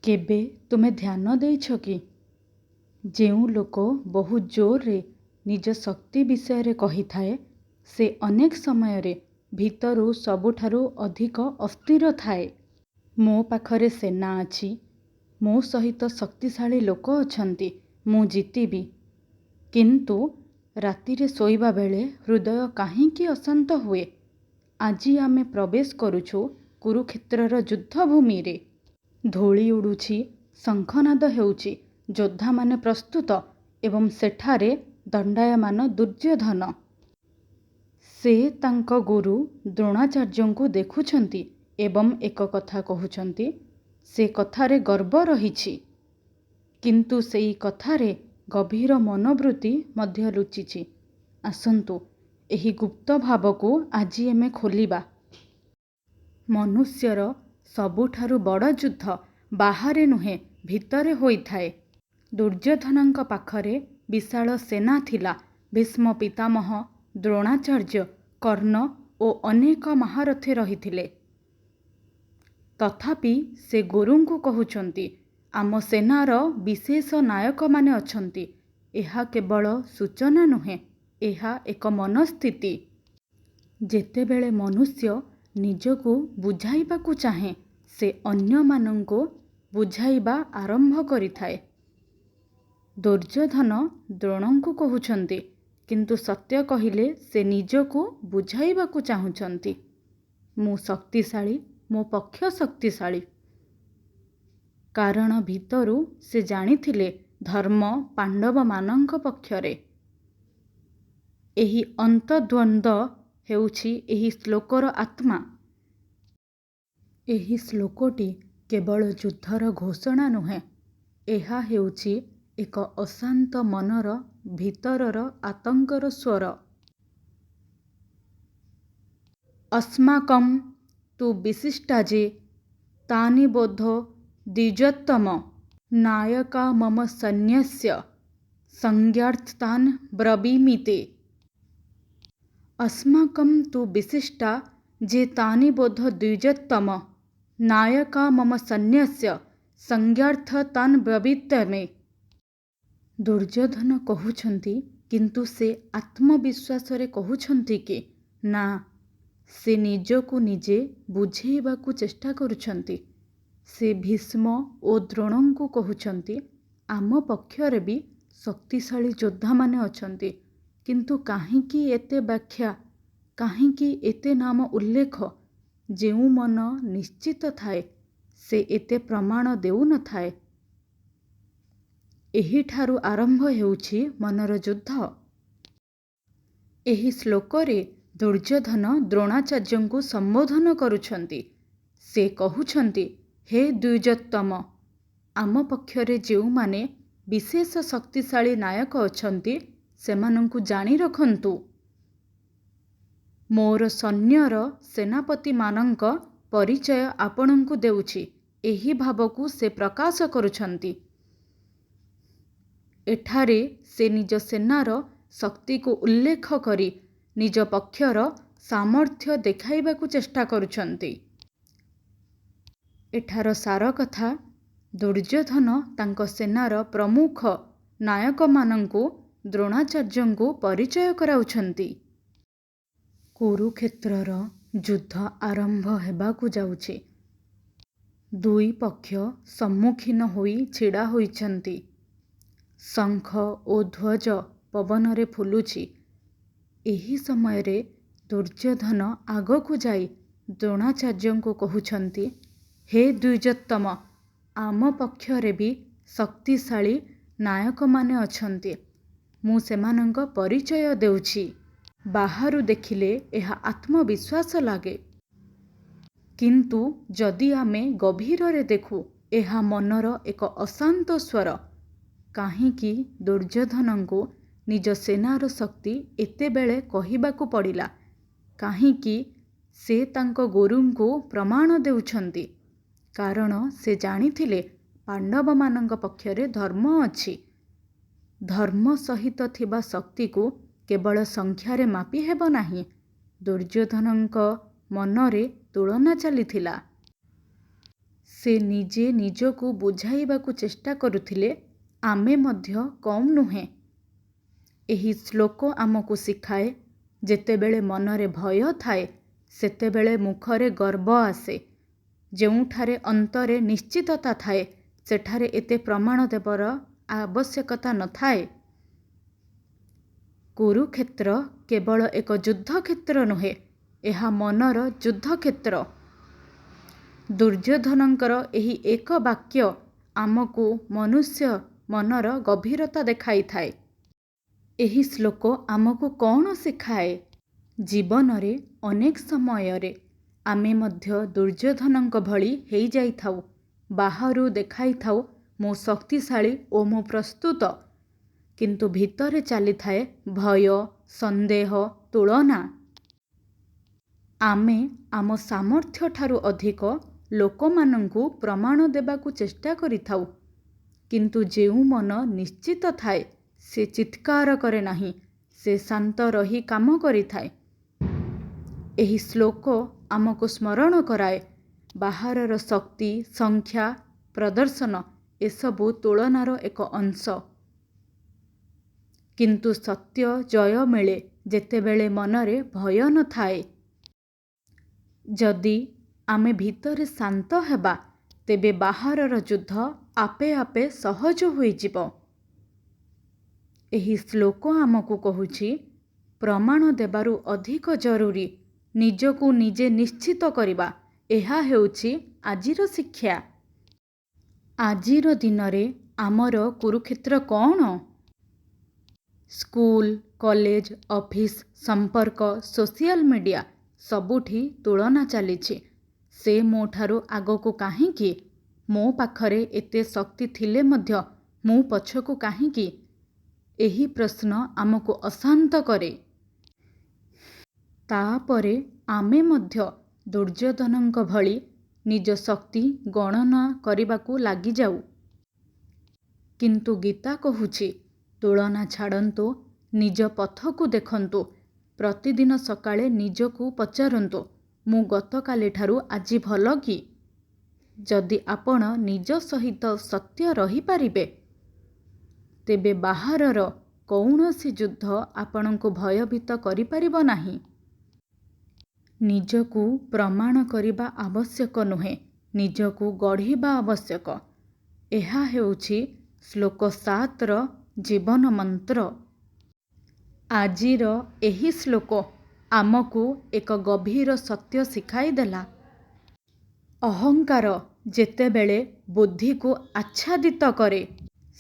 କେବେ ତୁମେ ଧ୍ୟାନ ଦେଇଛ କି, ଯେଉଁ ଲୋକ ବହୁତ ଜୋରରେ ନିଜ ଶକ୍ତି ବିଷୟରେ କହିଥାଏ, ସେ ଅନେକ ସମୟରେ ଭିତରୁ ସବୁଠାରୁ ଅଧିକ ଅସ୍ଥିର ଥାଏ। ମୋ ପାଖରେ ସେନା ଅଛି, ମୋ ସହିତ ଶକ୍ତିଶାଳୀ ଲୋକ ଅଛନ୍ତି, ମୁଁ ଜିତିବି। କିନ୍ତୁ ରାତିରେ ଶୋଇବା ବେଳେ ହୃଦୟ କାହିଁକି ଅଶାନ୍ତ ହୁଏ? ଆଜି ଆମେ ପ୍ରବେଶ କରୁଛୁ କୁରୁକ୍ଷେତ୍ରର ଯୁଦ୍ଧଭୂମିରେ। ଧୂଳି ଉଡ଼ୁଛି, ଶଙ୍ଖନାଦ ହେଉଛି, ଯୋଦ୍ଧାମାନେ ପ୍ରସ୍ତୁତ ଏବଂ ସେଠାରେ ଦଣ୍ଡାୟମାନ ଦୁର୍ଯ୍ୟୋଧନ। ସେ ତାଙ୍କ ଗୁରୁ ଦ୍ରୋଣାଚାର୍ଯ୍ୟଙ୍କୁ ଦେଖୁଛନ୍ତି ଏବଂ ଏକ କଥା କହୁଛନ୍ତି। ସେ କଥାରେ ଗର୍ବ ରହିଛି। କିନ୍ତୁ ସେହି କଥାରେ ଗଭୀର ମନୋବୃତ୍ତି ମଧ୍ୟ ଲୁଚିଛି। ଆସନ୍ତୁ, ଏହି ଗୁପ୍ତ ଭାବକୁ ଆଜି ଆମେ ଖୋଲିବା। ମନୁଷ୍ୟର ସବୁଠାରୁ ବଡ଼ ଯୁଦ୍ଧ ବାହାରେ ନୁହେଁ, ଭିତରେ ହୋଇଥାଏ। ଦୁର୍ଯ୍ୟୋଧନଙ୍କ ପାଖରେ ବିଶାଳ ସେନା ଥିଲା। ଭୀଷ୍ମ ପିତାମହ, ଦ୍ରୋଣାଚାର୍ଯ୍ୟ, କର୍ଣ୍ଣ ଓ ଅନେକ ମହାରଥୀ ରହିଥିଲେ। ତଥାପି ସେ ଗୁରୁଙ୍କୁ କହୁଛନ୍ତି, ଆମ ସେନାର ବିଶେଷ ନାୟକମାନେ ଅଛନ୍ତି। ଏହା କେବଳ ସୂଚନା ନୁହେଁ, ଏହା ଏକ ମନସ୍ଥିତି। ଯେତେବେଳେ ମନୁଷ୍ୟ ନିଜକୁ ବୁଝାଇବାକୁ ଚାହେଁ, ସେ ଅନ୍ୟମାନଙ୍କୁ ବୁଝାଇବା ଆରମ୍ଭ କରିଥାଏ। ଦୁର୍ଯ୍ୟୋଧନ ଦ୍ରୋଣଙ୍କୁ କହୁଛନ୍ତି, କିନ୍ତୁ ସତ୍ୟ କହିଲେ ସେ ନିଜକୁ ବୁଝାଇବାକୁ ଚାହୁଁଛନ୍ତି। ମୁଁ ଶକ୍ତିଶାଳୀ, ମୋ ପକ୍ଷ ଶକ୍ତିଶାଳୀ। କାରଣ ଭିତରୁ ସେ ଜାଣିଥିଲେ, ଧର୍ମ ପାଣ୍ଡବମାନଙ୍କ ପକ୍ଷରେ। ଏହି ଅନ୍ତର୍ଦ୍ୱନ୍ଦ୍ୱ ହେଉଛି ଏହି ଶ୍ଲୋକର ଆତ୍ମା। ଏହି ଶ୍ଲୋକଟି କେବଳ ଯୁଦ୍ଧର ଘୋଷଣା ନୁହେଁ, ଏହା ହେଉଛି ଏକ ଅଶାନ୍ତ ମନର ଭିତରର ଆତଙ୍କର ସ୍ୱର। ଅସ୍ମାକଂ ତୁ ବିଶିଷ୍ଟା ଯେ ତାନ୍ନିବୋଧ ଦ୍ୱିଜୋତ୍ତମ। ନାୟକା ମମ ସୈନ୍ୟସ୍ୟ ସଂଜ୍ଞାର୍ଥ ତାନ୍ ବ୍ରବୀମି ତେ। ଅସ୍ମାକଂ ତୁ ବିଶିଷ୍ଟା ଯେ ତାନ୍ନିବୋଧ ଦ୍ୱିଜୋତ୍ତମ। ନାୟକା ମମ ସୈନ୍ୟସ୍ୟ ସଂଜ୍ଞାର୍ଥ ତାନ୍ ବ୍ରବୀମି ତେ। ଦୁର୍ଯ୍ୟୋଧନ କହୁଛନ୍ତି, କିନ୍ତୁ ସେ ଆତ୍ମବିଶ୍ୱାସରେ କହୁଛନ୍ତି କି? ନା, ସେ ନିଜକୁ ନିଜେ ବୁଝାଇବାକୁ ଚେଷ୍ଟା କରୁଛନ୍ତି। ସେ ଭୀଷ୍ମ ଓ ଦ୍ରୋଣଙ୍କୁ କହୁଛନ୍ତି, ଆମ ପକ୍ଷରେ ବି ଶକ୍ତିଶାଳୀ ଯୋଦ୍ଧାମାନେ ଅଛନ୍ତି। କିନ୍ତୁ କାହିଁକି ଏତେ ବ୍ୟାଖ୍ୟା? କାହିଁକି ଏତେ ନାମ ଉଲ୍ଲେଖ? ଯେଉଁ ମନ ନିଶ୍ଚିତ ଥାଏ, ସେ ଏତେ ପ୍ରମାଣ ଦେଉନଥାଏ। ଏହିଠାରୁ ଆରମ୍ଭ ହେଉଛି ମନର ଯୁଦ୍ଧ। ଏହି ଶ୍ଲୋକରେ ଦୁର୍ଯ୍ୟୋଧନ ଦ୍ରୋଣାଚାର୍ଯ୍ୟଙ୍କୁ ସମ୍ବୋଧନ କରୁଛନ୍ତି। ସେ କହୁଛନ୍ତି, ହେ ଦ୍ୱିଜୋତ୍ତମ! ଆମ ପକ୍ଷରେ ଯେଉଁମାନେ ବିଶେଷ ଶକ୍ତିଶାଳୀ ନାୟକ ଅଛନ୍ତି, ସେମାନଙ୍କୁ ଜାଣି ରଖନ୍ତୁ। ମୋର ସୈନ୍ୟର ସେନାପତିମାନଙ୍କ ପରିଚୟ ଆପଣଙ୍କୁ ଦେଉଛି। ଏହି ଭାବକୁ ସେ ପ୍ରକାଶ କରୁଛନ୍ତି। ଏଠାରେ ସେ ନିଜ ସେନାର ଶକ୍ତିକୁ ଉଲ୍ଲେଖ କରି ନିଜ ପକ୍ଷର ସାମର୍ଥ୍ୟ ଦେଖାଇବାକୁ ଚେଷ୍ଟା କରୁଛନ୍ତି। ଏଠାର ସାରକଥା, ଦୁର୍ଯ୍ୟୋଧନ ତାଙ୍କ ସେନାର ପ୍ରମୁଖ ନାୟକମାନଙ୍କୁ ଦ୍ରୋଣାଚାର୍ଯ୍ୟଙ୍କୁ ପରିଚୟ କରାଉଛନ୍ତି। କୁରୁକ୍ଷେତ୍ରର ଯୁଦ୍ଧ ଆରମ୍ଭ ହେବାକୁ ଯାଉଛି। ଦୁଇ ପକ୍ଷ ସମ୍ମୁଖୀନ ହୋଇ ଛିଡ଼ା ହୋଇଛନ୍ତି। ଶଙ୍ଖ ଓ ଧ୍ୱଜ ପବନରେ ଫୁଲୁଛି। ଏହି ସମୟରେ ଦୁର୍ଯ୍ୟୋଧନ ଆଗକୁ ଯାଇ ଦ୍ରୋଣାଚାର୍ଯ୍ୟଙ୍କୁ କହୁଛନ୍ତି, ହେ ଦ୍ୱିଜୋତ୍ତମ! ଆମ ପକ୍ଷରେ ବି ଶକ୍ତିଶାଳୀ ନାୟକମାନେ ଅଛନ୍ତି। ମୁଁ ସେମାନଙ୍କ ପରିଚୟ ଦେଉଛି। ବାହାରୁ ଦେଖିଲେ ଏହା ଆତ୍ମବିଶ୍ୱାସ ଲାଗେ। କିନ୍ତୁ ଯଦି ଆମେ ଗଭୀରରେ ଦେଖୁ, ଏହା ମନର ଏକ ଅଶାନ୍ତ ସ୍ୱର। କାହିଁକି ଦୁର୍ଯ୍ୟୋଧନଙ୍କୁ ନିଜ ସେନାର ଶକ୍ତି ଏତେବେଳେ କହିବାକୁ ପଡ଼ିଲା? କାହିଁକି ସେ ତାଙ୍କ ଗୁରୁଙ୍କୁ ପ୍ରମାଣ ଦେଉଛନ୍ତି? କାରଣ ସେ ଜାଣିଥିଲେ, ପାଣ୍ଡବମାନଙ୍କ ପକ୍ଷରେ ଧର୍ମ ଅଛି। ଧର୍ମ ସହିତ ଥିବା ଶକ୍ତିକୁ କେବଳ ସଂଖ୍ୟାରେ ମାପି ହେବ ନାହିଁ। ଦୁର୍ଯ୍ୟୋଧନଙ୍କ ମନରେ ତୁଳନା ଚାଲିଥିଲା। ସେ ନିଜେ ନିଜକୁ ବୁଝାଇବାକୁ ଚେଷ୍ଟା କରୁଥିଲେ, ଆମେ ମଧ୍ୟ କମ୍ ନୁହେଁ। ଏହି ଶ୍ଲୋକ ଆମକୁ ଶିଖାଏ, ଯେତେବେଳେ ମନରେ ଭୟ ଥାଏ, ସେତେବେଳେ ମୁଖରେ ଗର୍ବ ଆସେ। ଯେଉଁଠାରେ ଅନ୍ତରେ ନିଶ୍ଚିତତା ଥାଏ, ସେଠାରେ ଏତେ ପ୍ରମାଣ ଦେବାର ଆବଶ୍ୟକତା ନଥାଏ। କୁରୁକ୍ଷେତ୍ର କେବଳ ଏକ ଯୁଦ୍ଧକ୍ଷେତ୍ର ନୁହେଁ, ଏହା ମନର ଯୁଦ୍ଧକ୍ଷେତ୍ର। ଦୁର୍ଯ୍ୟୋଧନଙ୍କର ଏହି ଏକ ବାକ୍ୟ ଆମକୁ ମନୁଷ୍ୟ ମନର ଗଭୀରତା ଦେଖାଇଥାଏ। ଏହି ଶ୍ଲୋକ ଆମକୁ କ'ଣ ଶିଖାଏ? ଜୀବନରେ ଅନେକ ସମୟରେ ଆମେ ମଧ୍ୟ ଦୁର୍ଯ୍ୟୋଧନଙ୍କ ଭଳି ହେଇଯାଇଥାଉ। ବାହାରୁ ଦେଖାଇଥାଉ ମୁଁ ଶକ୍ତିଶାଳୀ ଓ ମୁଁ ପ୍ରସ୍ତୁତ। କିନ୍ତୁ ଭିତରେ ଚାଲିଥାଏ ଭୟ, ସନ୍ଦେହ, ତୁଳନା। ଆମେ ଆମ ସାମର୍ଥ୍ୟଠାରୁ ଅଧିକ ଲୋକମାନଙ୍କୁ ପ୍ରମାଣ ଦେବାକୁ ଚେଷ୍ଟା କରିଥାଉ। କିନ୍ତୁ ଯେଉଁ ମନ ନିଶ୍ଚିତ ଥାଏ, ସେ ଚିତ୍କାର କରେ ନାହିଁ, ସେ ଶାନ୍ତ ରହି କାମ କରିଥାଏ। ଏହି ଶ୍ଲୋକ ଆମକୁ ସ୍ମରଣ କରାଏ, ବାହାରର ଶକ୍ତି, ସଂଖ୍ୟା, ପ୍ରଦର୍ଶନ ଏସବୁ ତୁଳନାର ଏକ ଅଂଶ। କିନ୍ତୁ ସତ୍ୟ ଜୟ ମିଳେ ଯେତେବେଳେ ମନରେ ଭୟ ନଥାଏ। ଯଦି ଆମେ ଭିତରେ ଶାନ୍ତ ହେବା, ତେବେ ବାହାରର ଯୁଦ୍ଧ ଆପେ ଆପେ ସହଜ ହୋଇଯିବ। ଏହି ଶ୍ଲୋକ ଆମକୁ କହୁଛି, ପ୍ରମାଣ ଦେବାରୁ ଅଧିକ ଜରୁରୀ ନିଜକୁ ନିଜେ ନିଶ୍ଚିତ କରିବା। ଏହା ହେଉଛି ଆଜିର ଶିକ୍ଷା। ଆଜିର ଦିନରେ ଆମର କୁରୁକ୍ଷେତ୍ର କ'ଣ? ସ୍କୁଲ, କଲେଜ, ଅଫିସ, ସମ୍ପର୍କ, ସୋସିଆଲ ମିଡିଆ ସବୁଠି ତୁଳନା ଚାଲିଛି। ସେ ମୋ ଠାରୁ ଆଗକୁ କାହିଁକି? ମୋ ପାଖରେ ଏତେ ଶକ୍ତି ଥିଲେ ମଧ୍ୟ ମୁଁ ପଛକୁ କାହିଁକି? ଏହି ପ୍ରଶ୍ନ ଆମକୁ ଅଶାନ୍ତ କରେ। ତା'ପରେ ଆମେ ମଧ୍ୟ ଦୁର୍ଯ୍ୟୋଧନଙ୍କ ଭଳି ନିଜ ଶକ୍ତି ଗଣନା କରିବାକୁ ଲାଗିଯାଉ। କିନ୍ତୁ ଗୀତା କହୁଛି, ତୁଳନା ଛାଡ଼ନ୍ତୁ, ନିଜ ପଥକୁ ଦେଖନ୍ତୁ। ପ୍ରତିଦିନ ସକାଳେ ନିଜକୁ ପଚାରନ୍ତୁ, ମୁଁ ଗତକାଲିଠାରୁ ଆଜି ଭଲ କି? ଯଦି ଆପଣ ନିଜ ସହିତ ସତ୍ୟ ରହିପାରିବେ, ତେବେ ବାହାରର କୌଣସି ଯୁଦ୍ଧ ଆପଣଙ୍କୁ ଭୟଭୀତ କରିପାରିବ ନାହିଁ। ନିଜକୁ ପ୍ରମାଣ କରିବା ଆବଶ୍ୟକ ନୁହେଁ, ନିଜକୁ ଗଢ଼ିବା ଆବଶ୍ୟକ। ଏହା ହେଉଛି ଶ୍ଲୋକ 7ର ଜୀବନ ମନ୍ତ୍ର। ଆଜିର ଏହି ଶ୍ଲୋକ ଆମକୁ ଏକ ଗଭୀର ସତ୍ୟ ଶିଖାଇଦେଲା। ଅହଙ୍କାର ଯେତେବେଳେ ବୁଦ୍ଧିକୁ ଆଚ୍ଛାଦିତ କରେ,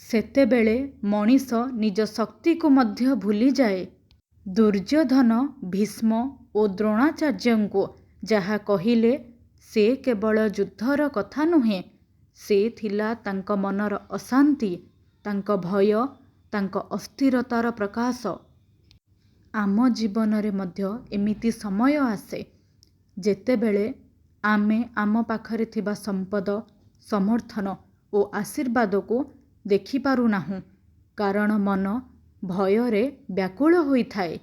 ସେତେବେଳେ ମଣିଷ ନିଜ ଶକ୍ତିକୁ ମଧ୍ୟ ଭୁଲିଯାଏ। ଦୁର୍ଯ୍ୟୋଧନ ଭୀଷ୍ମ ଓ ଦ୍ରୋଣାଚାର୍ଯ୍ୟଙ୍କୁ ଯାହା କହିଲେ, ସେ କେବଳ ଯୁଦ୍ଧର କଥା ନୁହେଁ, ସେ ଥିଲା ତାଙ୍କ ମନର ଅଶାନ୍ତି, ତାଙ୍କ ଭୟ, ତାଙ୍କ ଅସ୍ଥିରତାର ପ୍ରକାଶ। ଆମ ଜୀବନରେ ମଧ୍ୟ ଏମିତି ସମୟ ଆସେ, ଯେତେବେଳେ ଆମେ ଆମ ପାଖରେ ଥିବା ସମ୍ପଦ, ସମର୍ଥନ ଓ ଆଶୀର୍ବାଦକୁ ଦେଖିପାରୁନାହୁଁ, କାରଣ ମନ ଭୟରେ ବ୍ୟାକୁଳ ହୋଇଥାଏ।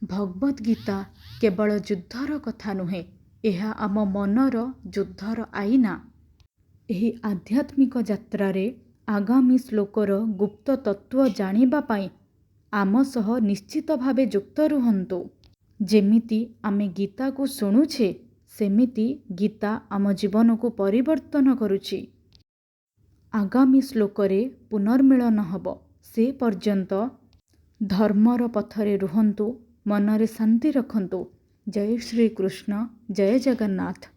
ଭଗବଦ୍‌ଗୀତା କେବଳ ଯୁଦ୍ଧର କଥା ନୁହେଁ, ଏହା ଆମ ମନର ଯୁଦ୍ଧର ଆଇନା। ଏହି ଆଧ୍ୟାତ୍ମିକ ଯାତ୍ରାରେ ଆଗାମୀ ଶ୍ଲୋକର ଗୁପ୍ତ ତତ୍ତ୍ୱ ଜାଣିବା ପାଇଁ ଆମ ସହ ନିଶ୍ଚିତ ଭାବେ ଯୁକ୍ତ ରୁହନ୍ତୁ। ଯେମିତି ଆମେ ଗୀତାକୁ ଶୁଣୁଛେ, ସେମିତି ଗୀତା ଆମ ଜୀବନକୁ ପରିବର୍ତ୍ତନ କରୁଛି। ଆଗାମୀ ଶ୍ଲୋକରେ ପୁନର୍ମିଳନ ହେବ। ସେ ପର୍ଯ୍ୟନ୍ତ ଧର୍ମର ପଥରେ ରୁହନ୍ତୁ, ମନରେ ଶାନ୍ତି ରଖନ୍ତୁ। ଜୟ ଶ୍ରୀକୃଷ୍ଣ, ଜୟ ଜଗନ୍ନାଥ।